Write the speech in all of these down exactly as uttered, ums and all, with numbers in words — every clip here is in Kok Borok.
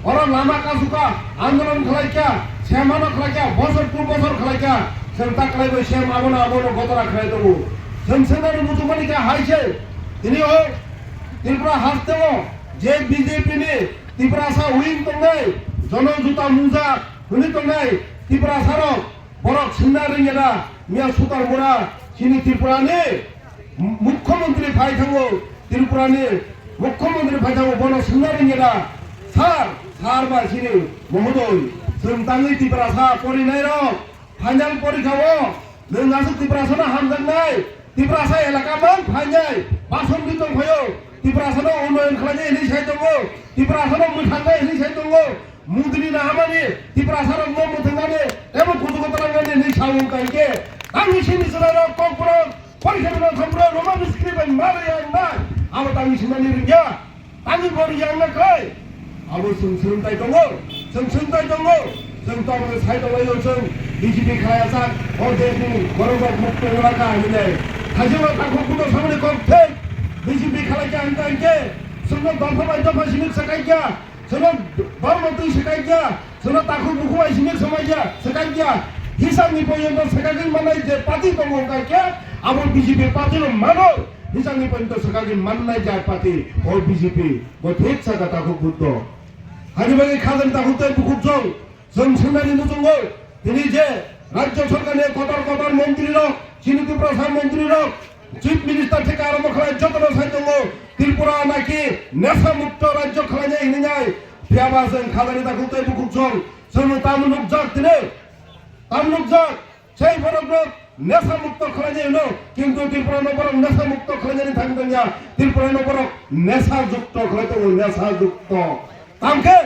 Oro lama kasuka, andolon khlaikha, semano khlaikha, bosor tu bosor khlaikha, sem ta khlaibai sem abono abono gotora khlai tongo. Sem semani muchungmani kha hai se, tini o Tripura hasteo je B J P ni Tiprasa wing tongnai, jono juta muja hwnwi tongnai Tiprasa rok, borok swngna rwngya da, miya sutar mura chini Tripura ni Mukhyamantri phai thango, Tripura ni Mukhyamantri phai thango, bono swngna rwngya da, sir, sir ba chini mohodoi, chwng tangwi Tiprasa porinai rok, final porikha o, nwng aswk Tiprasa no hamjaknai, Tiprasa elaka mang phainai, bason di tong phaio, Tiprasa no unnoyon khlainai hinwi sai tongo, Tiprasa no mwthangnai hinwi sai tongo, Mudini nahamani, Tiprasa rok no mwthangnani, ebo kuchugo twlangnani hinwi sao wngkha hinkhe, tangwi sini chwrai rok Kokborok, Porikha rok Kokborok, Roman script bai ma rwya wngma, abo tangwi sinani rwngya, tangwi bo rwya wngna khlai. Abo chwng swrwngtai tongo, chwng swrwngtai tongo, chwng tongmani sai tonglaio chwng B J P khlaiya sak, o deshni borok rok mukto wngla kha hinwi. Thaisima takhuk buto samani kok thek, B J P khlaikha wngkha hinkhe, chwngno dopha bai dopha sini swkaikha. Sono dormo twi swkaiya, sono takhuk bukhuk bai simi swmaiya, swkaiya. Hisab ni poyonto swkagwi manai je party tongo wngkha khe, abo B J P party no mano. Hisab ni poyonto swkagwi mannai je party, o B J P. Bo thik saka takhuk buddho. Hani bagwi khajani takhuk tei bukhuk jong, jong swngnani muchungo. Tini je Rajya Sarkar ni kotor kotor montri rok, chini Tiprasa montri rok, Chief Minister theke arombo khlai jotono sai tongo, Tripura naki nesa mukto rajyo khlainai hinwi nai. Phiyaba chwng khajani takhuk tei bukhuk chwng, chwngno tamo nukjak tini? Tamo nukjak? Sei borok rok nesa mukto khlainai hino, kintu Tripura no borok nesa mukto khlainani thang tongya, Tripura no borok nesa jukto khlai tongo, nesa jukto. Tamkhe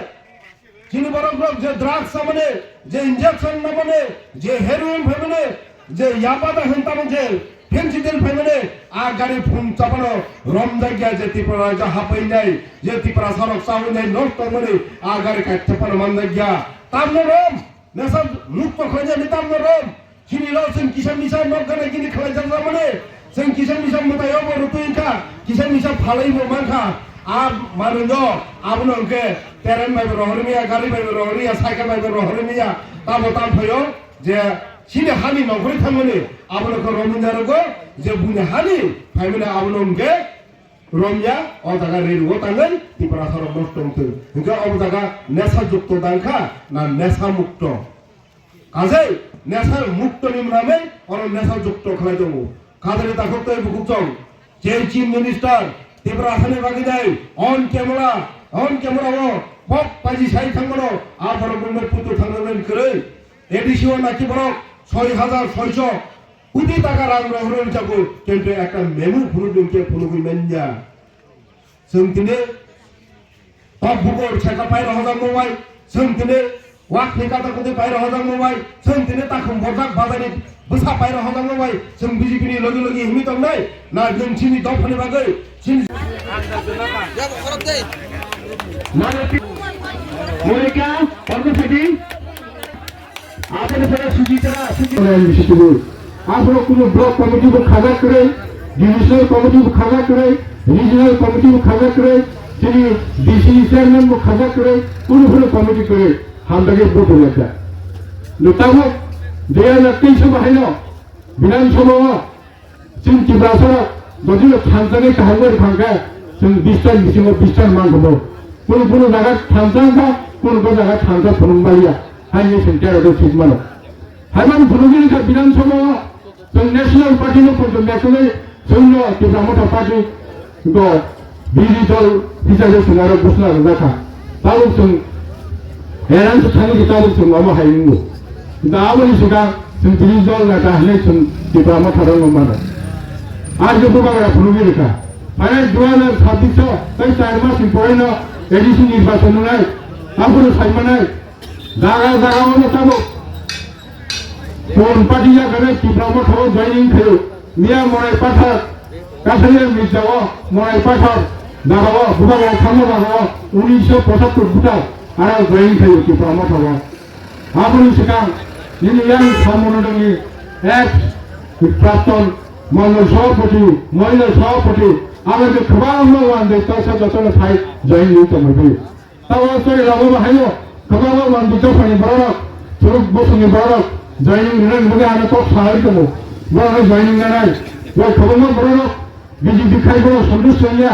Chini borok rok je drugs samani, je injection namani, je heroin phaimani, je yaba da hwn tamo je fentanyl phaimani, a gari phung chapano romjakya je Tripura rajyo hapainai, je Tiprasa rok chawi nai nok tongmani, a gari kaitha phano manjakya. Tamno rom, nesa mukto khlainani tamno rom. Chini rok chwng kisa misa nok gana gini khlai jak mani, chwng kisa misa mwtai obo rwtwi wngkha, kisa misa phalai bo mankha. A manwi no abono hwnkhe train bai bo rohor maya, gari bai bo rohor maya, cycle bai bo rohor maya, tamo tam phaio je chini hani nongkhorwi thangmani, abono khe romwi narogo je buini hani phaimani abono hwnkhe romya, o jaga rerwo tangwi Tiprasa rok nosto wngtwi. Hwnkhe obo jaga nesa jukto dangkha na nesa mukto? Kajai nesa mukto ni mwnamwi oro nesa jukto khlai tongo. Kajani takhuk tei bukhuk chong. Je Chief Minister Tiprasa ni bagwi dai on camera, on camera o pok paji sai thangmano a borok rokno putu thangna nani kwrwi. A D C o naki borok soi hajar soiso koti taka rang rohorwi jago, kintu ekta memo phunuk dungkhe phunugwi manya. Chwng tini Tok bukur seka paira hojak mobile, chwng tini wak ni kata kuti paira hojak mobile, chwng tini takhum borjak bazani bwsa paira hojak mobile, chwng B J P ni logi logi himwi tongnai, na nwng chini dophani bagwi, chini Monika, Porno City. Aboni pore Sujitra, Sujitra M D C tubui. Aphuru kunu block committee bo khajak kwrwi, divisional committee bo khajak kwrwi, regional committee bo khajak kwrwi, chini D C chairman bo khajak kwrwi, kunu phuru committee kwrwi, hamdagwi vote rwlakha. Nwtamo, dui hajar teis o bahaino, Bidhan Sabha o, Chwng Tiprasa rok jodi no thansa ni kaham bai thang khe, chwng bis ta ni bisingo bis ta man khe bo. Kunu kunu jaga thansa wngkha, kunu kunu jaga thansa phunuk baliya. Hai ni chwng tero do thik mano. Hai man phunuk ni kha Bidhan Sabha o chwng National Party no phunuk ya khe chwng no Tipra Motha Party go. Bini dol hisabe chwng aro bwsla rwjakha. Tabuk chwng erang se thani khe tabuk chwng omo hai wngo. Kintu aboni swkang chwng bini dol neta hinwi chwng Tipra Motha rokno mano. Ar je bubagra phunugwi rwkha. Phainai dua hajar sabbish o tei char mas ni poreno A D C nirbachon wngnai. Aphuru saimanai. Jaga jaga ono tabuk phone pati ya gane Tipra Motha o joining khayo. Miya Morai Pathar, Kasaria Mirja o, Morai Pathar, jaga o, bubagra thangma jaga o, unisho pochattor buta, aro joining khayo Tipra Motha o. Aboni swkang nini yang Samonodongni ex prapton mondol sabhapati, mohila sabhapati, abo je kwbangma wandai toksa jotono phai join ni tongwi. Tabo chori rabo bahaino kwbangma wandai dophani bororok, churuk bosongni bororok joining rwna bagwi ano kok salai tongo. Borokno joining nanai. Bo kwbangma bororok B J P khai borok santush wngya.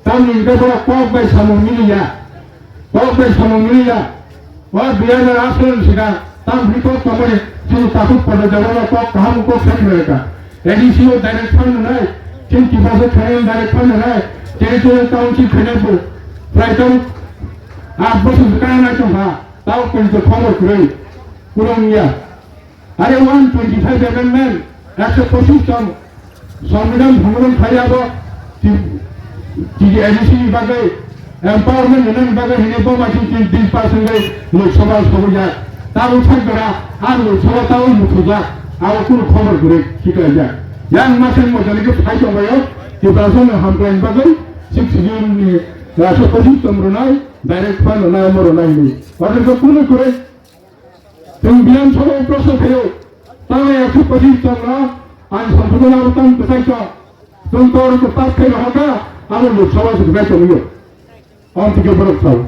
Tamni hwnkhe borok kok bai samung miliya. Kok bai samung miliya. O dui hajar atharo ni swkang tam hwnwi kok tongmani chini takhuk pada jagao kok kaham kok sai rwkha. A D C o direct fund rwnai, chini Tiprasa khainai direct fund rwnai, territorial council khainai bo prai tamo aat bosor se kana nai tongkha, tamo koi to khobor kwrwi, kwrwngya. Are one twenty five amendment, ekso pochis jon Songbidan bhongron khai abo T-, T D A D C ni bagwi empowerment rwnani bagwi hwnwi bo machine tin bill pass wngwi Lok Sabha sogwijak. Tabuk thang jora a Lok Sabha tabuk muthujak, abo kunu khobor kwrwi khiklaijak. Yang masing mojani khe phai tongbaio, Tiprasa no hamkraini bagwi six June ni rasa pojit tom rwnai, direct fund rwnai, omo rwnai hwnwi. Oro khe kunu kwrwi Chwng biyang sabo proshno khaio, tamo ekso pachis chwngno ang samphuno abo tamo kwchai chwng. Chwng tor kwtal khaino hwnkha, abo Lok Sabha se kwchai tongwio. Ang tike borok sao.